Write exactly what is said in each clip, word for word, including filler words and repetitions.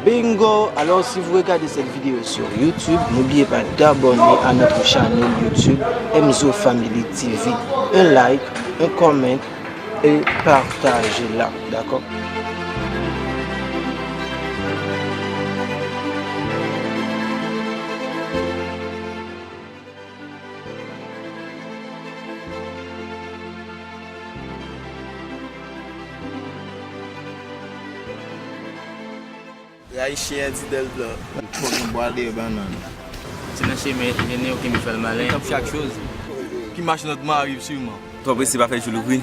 Bingo! Alors, si vous regardez cette vidéo sur YouTube, n'oubliez pas d'abonner à notre channel YouTube M Z O Family T V. Un like, un comment et partagez-la, d'accord? Rayi chen an di dan l blan. Fòk nou bwale bannann. Se nan chemen enjenyè yo kenbe chwal malen. Tankou chak choz. Ki mache lantman arive siman. Twò prese pa fè jou louvri.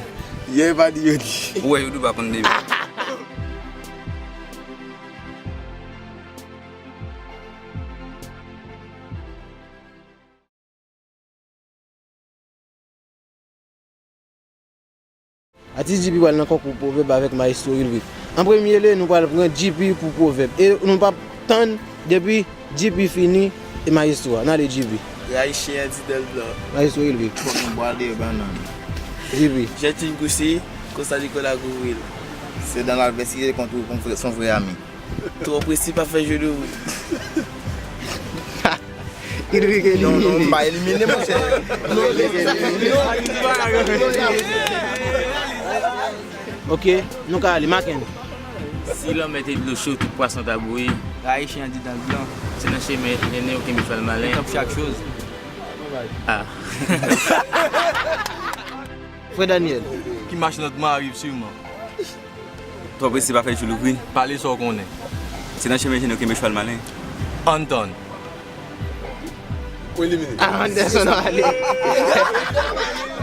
Yè pa di yo di. Ou wè yo dou pa konn demen. Atis G P pral nan konkou pwovèb avèk Maestro Ulric. An premye lye, nou pral pran G P pou pwovèb. E nou p ap tann depi G P fini e Maestro a. N ale G P. Rayi chen an di dan l blan. Maestro Ulric. Fòk nou bwale bannann. G P. Jètin gousi, konsa li kòl a gouvil. Se dan ladvèsite kont ou, kont son vrè ami. Twò prese pa fè jou louvri. Ulric elimine. Non, non, m pa elimine, monchè. Ulric elimine. Ok, nou ka ale, Maken. Si lanmè te dlo cho, tout pwason ta bouyi. Rayi chen an di dan l blan. Se nan chemen enjenyè yo kenbe chwal malen. Tankou chak choz. Ah. Frè Daniel. Ki mache lantman arive siman. Twò prese pa fè jou louvri. Pale sa w konnen. Se nan chemen enjenyè yo kenbe chwal malen. Ann tann. Ou elimine. Ah, Anderson ale.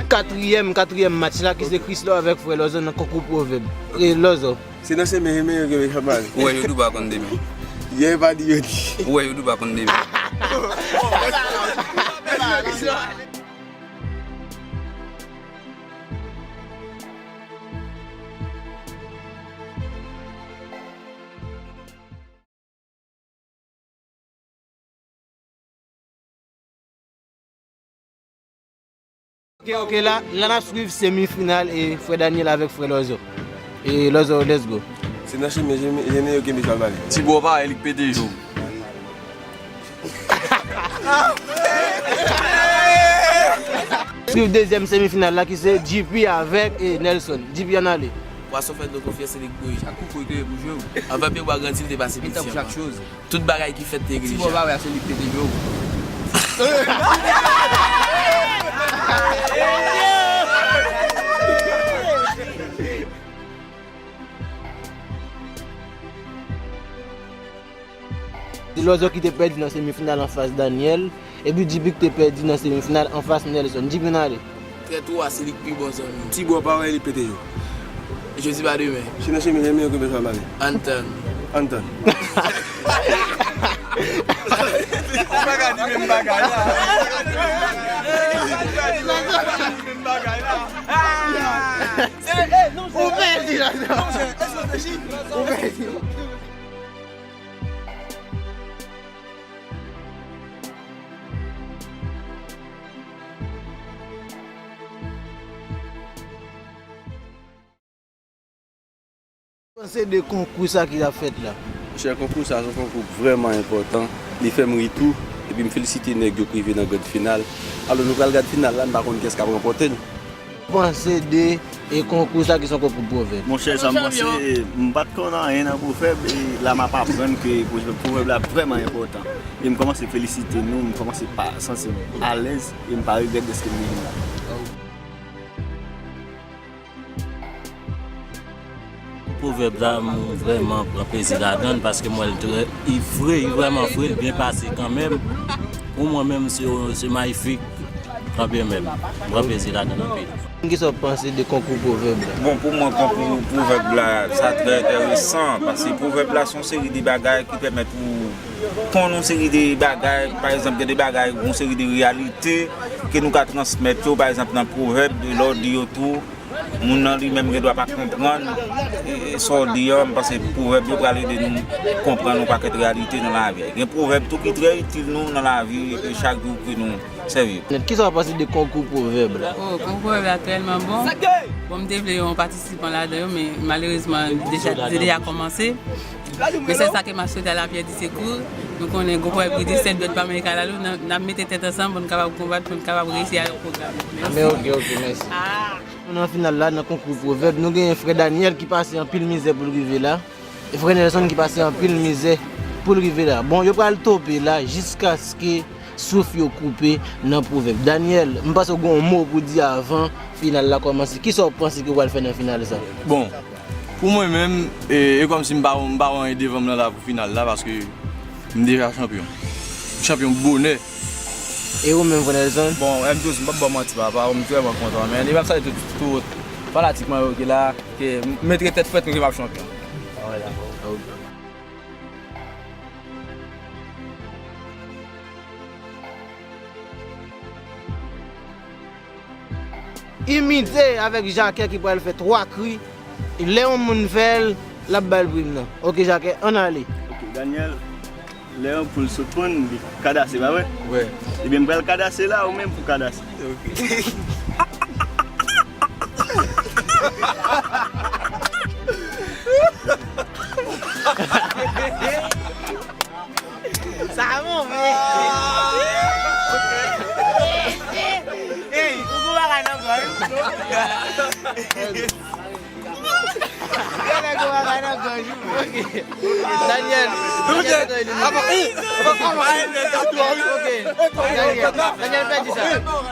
Katriyèm, katriyèm match la ki se Chrislo avèk frè Lòzò nan konkou pwovèb. E Lòzò. Se nan chemen enjenyè yo kenbe chwal malen. Ou wè yo dou pa konn demen. Yè pa di yo di. Ou wè yo dou pa konn demen. Ok, ok, la, la n ap swiv semi final e frè Daniel avèk frè Lòzò. E Lòzò, let's go. Se nan chemen, chemen, chemen yo kenbe chwal malen. Ti bò parèy li k pete jou. Swiv dezyèm semi final la ki se G P avèk, e, Nelson. G P ann ale. Pwason fè dlo konfyans se li k bouyi. Chak kou kote pou jwe w. Anvan pye w a grandi, li te pase piti anvan. Tout bagay ki fèt te egzije. Ti bò pa wè a se li k pete dlo. Se Lòzò ki te pèdi nan semifinal anfas Daniel. Epi G P ki te pèdi nan semifinal anfas Nelson. G P ann ale. Trèt ou a se li k pi bon zanmi. Ti bò pa wè li pete yo. Jodi pa demen. Si nan chemen, chemen yo kenbe chwal malen. Ann tann. Ann tann. Ou pa ka di menm bagay la. Ou pèdi la. Ou pèdi. Panse de konkou sa ki ap fèt la? Monchè, konkou sa se yon konkou vrèman enpòtan. Li fè m ri tou. Epi m felisite nèg yo k rive nan gran final. Alò, nou pral gad final la, n pa konn kiyès k ap ranpòte l. Panse de, e, konkou sa ki se yon konkou pwovèb? Monchè, sa m panse, m pa t konn anyen nan pwovèb, e la m ap aprann ke pwovèb, pwovèb la vrèman enpòtan. E m kòmanse felisite nou, m kòmanse pa, santi m alèz, e m pa regrèt dèske m vin la. Pwovèb la, m vrèman pran plezi ladan l paske m wè l trè, li fre, li vrèman fre, li byen pase kanmenm. Pou mwen menm, se, se mayifik, kanmenm. M pran plezi ladan l anpil. Kisa w panse de konkou pwovèb la? Bon, pou mwen, konkou pwovèb la, sa trè enteresan, paske pwovèb la, se yon seri de bagay ki pèmèt ou konn yon seri de bagay, pa egzanp, gen de bagay, yon seri de reyalite ke nou ka transmèt yo, pa egzanp, nan pwovèb, lè w di yo tou, moun nan li menm gen dwa pa konprann, e, e, sa w di an, m panse pwovèb yo pral ede nou konprann yon pakèt reyalite nan lavi. Gen pwovèb tou ki trè itil nou nan lavi, e, chak jou ke nou sèvi. Kisa w panse de konkou pwovèb la? Oh, konkou pwovèb la tèlman bon. Bon, m te vle yon patisipan ladan yo, men malerezman, li deja, li te deja kòmanse. Men sèl sa ke m ap swete a Lapyè di Sekou, nou konnen gwo pwovèb ki di, sèt dwèt pa manyen kalalou, n ap, n ap mete tèt ansanm pou n kapab konbat, pou n kapab reyisi avèk pwogram. Mèsi. Men ok, ok, mèsi. Ah. Nou nan final la, nan konkou pwovèb, nou genyen frè Daniel ki pase anpil mizè pou l rive la. E frè Nelson ki pase anpil mizè pou l rive la. Bon, yo pral tope la jiskaske souf yo koupe nan pwovèb. Daniel, m panse w gen yon mo pou di avan final la kòmanse. Kisa w panse ke w pral fè nan final sa? Bon, pou mwen menm, e, e kòmsi m pa, m pa wè anyen devan m nan la pou final la, paske m deja chanpyon. M chanpyon bonè. E ou menm, frè Nelson? Bon, M Jones, m p ap ba w manti, papa, m vrèman kontan, men e m ap salye tout, tout fanatik mwen yo ki la, ke m mete tèt frèt, men ke m ap chanpyon. Ah, wè, dakò. Imite avèk Jacques ki pral fè twa kri. Lè yon moun fè l, l ap ba l prim nan. Ok, Jacques, ann ale. Ok, Daniel, lè yon poul sot ponn, li kadase, pa vre? Wi. Ebyen, m pral kadase la, ou menm pou kadase. Ok. Sa bon, men. Ey, ou gon bagay nan gòj ou. Ou gon bagay nan gòj ou. Ok. Daniel. Ok. Daniel, Daniel pèdi sa.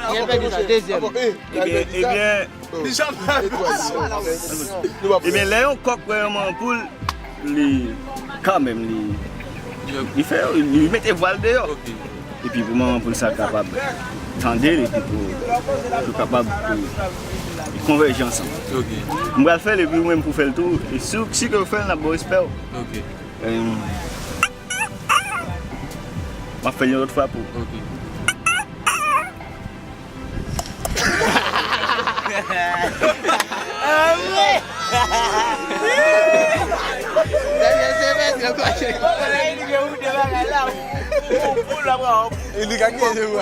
Daniel pèdi sa. Dezyèm. Ebyen, ebyen, Ebyen, lè yon kòk wè yon manman poul, li, kanmenm, li, li fè, li mete vwa l deyò. Ok. Epi pou manman poul sa kapab tande l, epi pou, pou kapab, pou konvèje ansanm. Ok. M pral fè l, epi ou menm pou fè l tou. E si, si ke w fè l, n ap ba w respè w. Ok. Em, m ap fè l yon lòt fwa pou. Ok.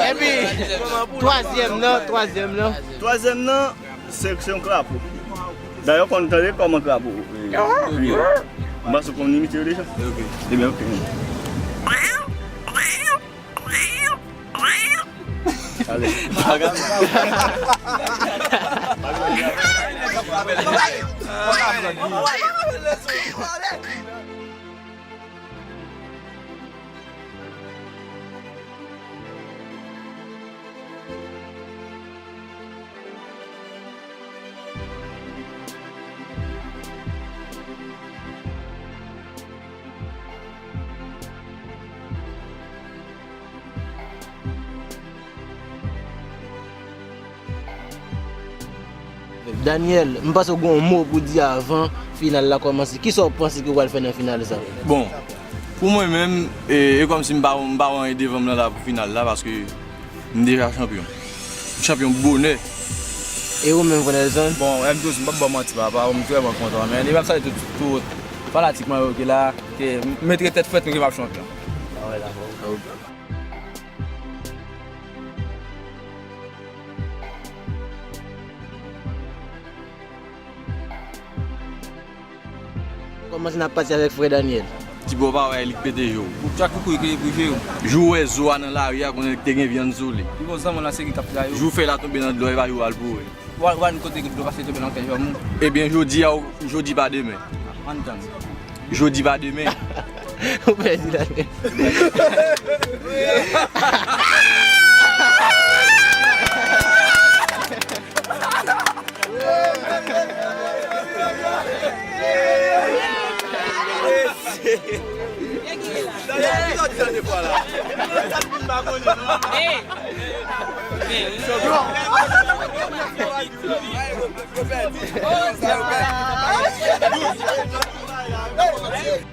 Epi, twazyèm nan, twazyèm nan. Twazyèm nan, se, se yon krapo. Dayè, w konn tande kòman krapo, e, kriye. M panse w konn imite yo deja. Ok. Ebyen, ok. Ale. Daniel, m panse w gen yon mo pou di avan final la kòmanse. Kisa w panse ke w pral fè nan final sa? Bon, pou mwen menm, e, e kòmsi m pa, m pa wè anyen devan m nan la pou final la, paske m deja chanpyon. M chanpyon bonè. E ou menm, frè Nelson? Bon, M Jones, m p ap ba w manti, papa, m vrèman kontan, men e m ap salye tout, tout fanatik mwen yo ki la, ke m mete tèt frèt, men ke m ap chanpyon. Ah, wè, dakò. Kòmanse n ap pati avèk frè Daniel. Ti bò pa wè li k pete je w. Ou tchak koukou ki prive w. Jou w wè zo a nan lari a, konnen li te gen vyann sou li. Li gon zanmi w nan seri k ap trayi w. Jou w fè l a tonbe nan dlo a, e pa jou w al boure. Ou al, ou al kote dlo pase tonbe nan kè jòm ou. Ebyen, jodi a, jodi pa demen. Ann tann. Jodi pa demen. Ou pèdi la.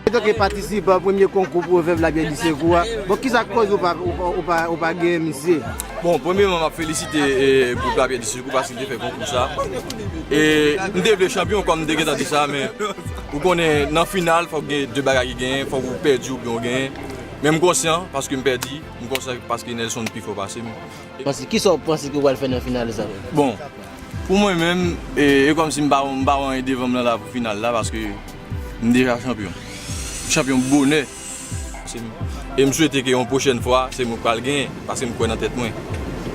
Antanke patisipan premye konkou Pwovèb Lapyè di Sekou a, bon, kisa k koz ou pa, ou pa, ou pa, ou pa genyen misye? Bon, premyèman, m ap felisite, e, gwoup Lapyè di Sekou paske li te fè konkou sa. E m te vle chanpyon, kòm m te gentan di sa, men ou konnen, nan final, fòk gen de bagay ki genyen, fòk ou pèdi oubyen ou genyen. Men m konsyan paske m pèdi, m konsyan paske Nelson pi fò pase m. Panse, kisa w panse ke w pral fè nan final sa? Bon, Pou mwen menm, e, e kòmsi m pa, m pa wè anyen devan m nan la pou final la, paske m deja chanpyon. M chanpyon bonè. Se m. E m swete ke yon pwochèn fwa, se mwen k pral genyen, paske m kwè nan tèt mwen.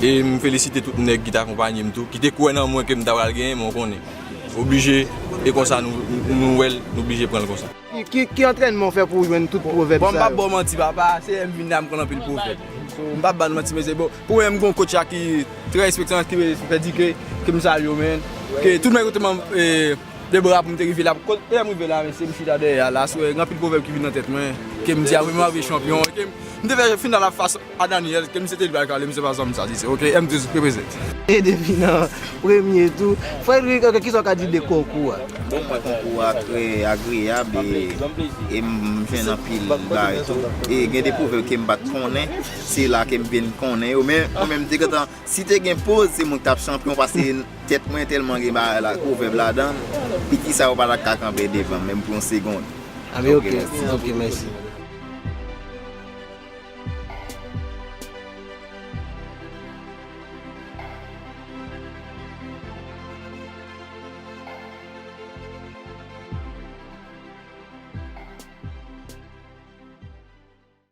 E m felisite tout nèg ki t akonpanye m tou, ki te kwè nan mwen ke m ta pral genyen, men w konnen. Oblije, e konsa nou, nou wè l, nou oblije pran l konsa. Ki, ki, ki antrènman w fè pou w jwenn tout pwovèb sa yo? Bon, m p ap ba w manti, papa, se lè m vin la, m konn anpil pwovèb. So, m p ap ba nou manti, mesye. Bon, pou mwen, m gen yon coach la ki trè respektan, ki fè di ke, ke m salye w, men. Ke tout mwen kote m, e, de bra pou m te rive la. Kot, lè m rive la, mesye, m chita dèyè a la, so, gen anpil pwovèb ki vin nan tèt mwen, ke m di, apre m rive chanpyon, ke m, m te fè final la fas a Daniel, ke misye te di pral kale, misye pa janm sa, di se, ok, M twelve represent. E depi nan premye tou. Frederick, ok, kisa w ka di de konkou a? Bon, mwen konkou a trè agreyab e, e m jwenn anpil bagay tou. E gen de pwovèb ke m pa t konnen, se la ke m vin konnen yo. Men, mwen menm, te gentan, si te gen poz, se mwen ki t ap chanpyon, paske tèt mwen tèlman gen bagay la, pwovèb ladan l, piti sa yo pa ta ka kanpe devan m, menm pou yon segonn. Ah, men ok, ok, mèsi.